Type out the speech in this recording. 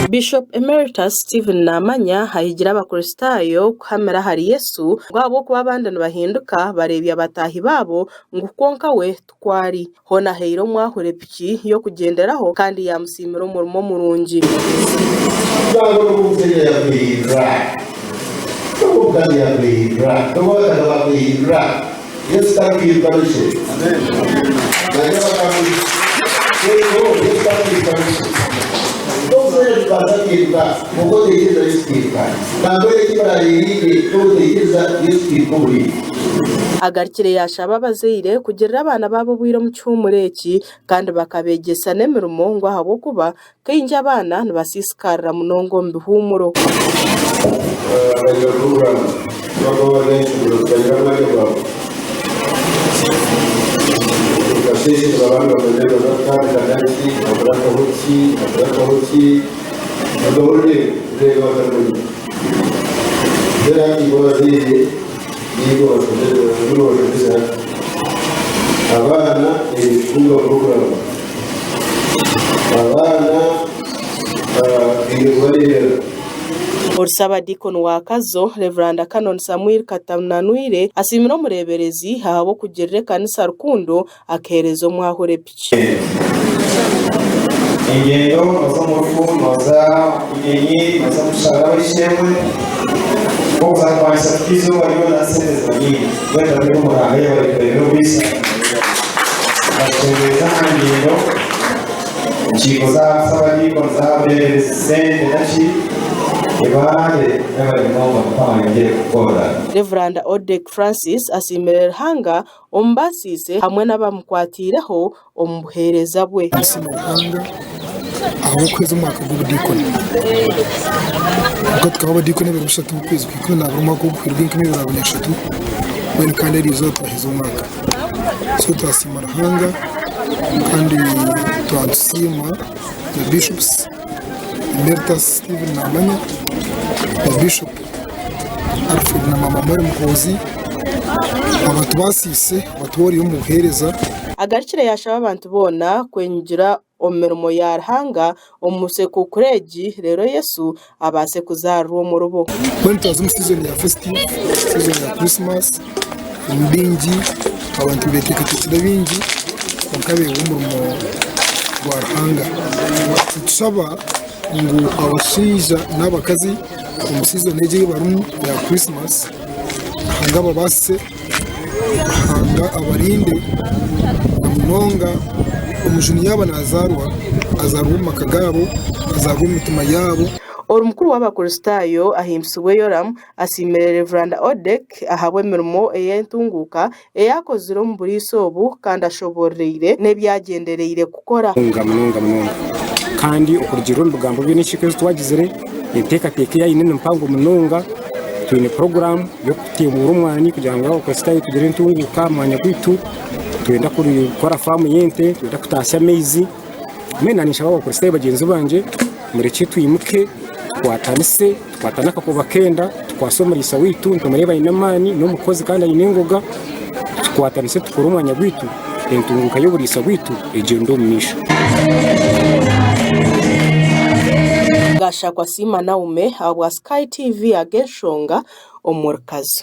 Bishop Emeritus Stephen Namanya ahigire abakristaayo kuhamira ahari Yesu ngu ahabw'okuba abandi nibahinduka bareebya bataahi baabo ngu kwonka we tikwo ari. Hoona ahaire omwahure piki y'okugyenderaho kandi yaamusiimira omurimo murungi. Nangwa n'obu omushaija yaakuhindura, n'obu omukazi yaakuhindura, n'obu abataka baakuhindura, Yesu tarikuhinduka bikye. Nagira abatambi, Yesu, Yesu tarikuhinduka bikye. N'omushaija nitubaasa kuhinduka, kwonka otaikiriza Yesu kuhinduka. Nangwa eki muraayehimbye, n'obu otaikiriza Yesu kuhinduka omuriimwe. Agarukire yaashaba abazaire kugirira abaana baabo obwire omu kihuumuro eki kandi bakabeegyesa n'emirimo ngu ahabw'okuba kaingi abaana nibasiisikarira munonga omu bihuumuro. Bagira puroguraamu bakuba bari aha ishomero tibagira mwanya gwa buri kasheeshe nibaba nibamanya nibaza kutandika naki, nibakuraataho ki, nibakuraataho ki, nibahurira reero batakumanya. Mbwenu hati imwe abazaire niimwe bashomesa hati. Abaana baine kutunga puroguraamu. Abaana baine kubareebera. Orusaabadiikoni wa Kazo, Rev. Canon Samuel Katananwire asiimire omureeberezi ahabw'okugirira ekanisa rukundo akaheereza omwahure piki. Engyendo nooza omu rufu, nooza omu bugyenyi, nooza omu kushaba ab'eishe-emwe, nk'okuza kumanyisa tuti eizooba ryona sente ziba nyingi. Mbwenu turi omuranga yaaba arikureebera obwisa, akashendereza aha ngyendo, enkiiko za sabadiikoni z'abareeberezi sente naki, ebaare yebare munonga Mukama ayongyere kukukorera. Rev. Odek Francis asiimire Ruhanga omubaasiise hamwe n'abamukwatiireho omu buheereza bwe. Nitusiima Ruhanga ahabw'okuheza omwaka gw'obudiikoni. Kwonka tukaba abadiikoni ebiro bishatu okwezi kwa 12 omwaka oguhweire ogw'enkumi ibiri abiri n'eshatu mbwenu kandi eri izooba twaheza omwaka. So twasiima Ruhanga kandi twatusiima na Bishops Emeritus Stephen Namanya na Bishop Alfred na Maama Mary Muhoozi abatubaasiise abatuhwereire omu buheereza. Agarukire yaashaba abantu boona kwenyugira omu mirimo ya Ruhanga omu sekuukuru egi reero Yesu abaase kuzaarirwa omuribo. Mbwenu twaza omu sizoni ya festive, sizoni ya Christmas, omu baingi abantu nibeteekateekyera bingi kwonka beebwa omurimo gwa Ruhanga. Nitushaba ngu abashaija n'abakazi omu sizoni egi ei barimu eya Christmas, Ruhanga ababaasise, Ruhanga abarinde na munonga omujuni yaaba naazaarwa, azaarwe omu maka gaabo, azaarwe omu mitima yaabo. Ori mukuru w'Abakristaayo ahimbisibwe Yoram asiimire Rev. Odek ahabw'emirimo ey'entunguuka ei akozire omu buriisa obu kandi ashoboororeire n'ebi agyendereire kukora. Munonga munonga munonga. Kandi okurugiirira omu bigambo bye n'enkiiko ezi twagizire, enteekateeka ei aine ni mpango munonga. Twine puroguraamu y'okuteebuura omwani kugira ngu Abakristaayo tugire entunguuka aha mwanya gwaitu. Nitwenda kukora faamu y'ente, nitwenda kutaasya amaizi. Mbwenu naanye ninshaba Abakristaayo bagyenzi bangye murekye twimuke tukwatanise, tukwatane akakoba k'enda, tukwase omuriisa waitu, nitumureeba aine amaani, n'omukozi kandi aine engoga, tukwatanise tukore omwanya gwaitu, entunguuka y'oburiisa bwaitu egyende omu maisho. Gashakwa Siima Naume ahabwa Sky TV ag'enshonga omuri Kazo.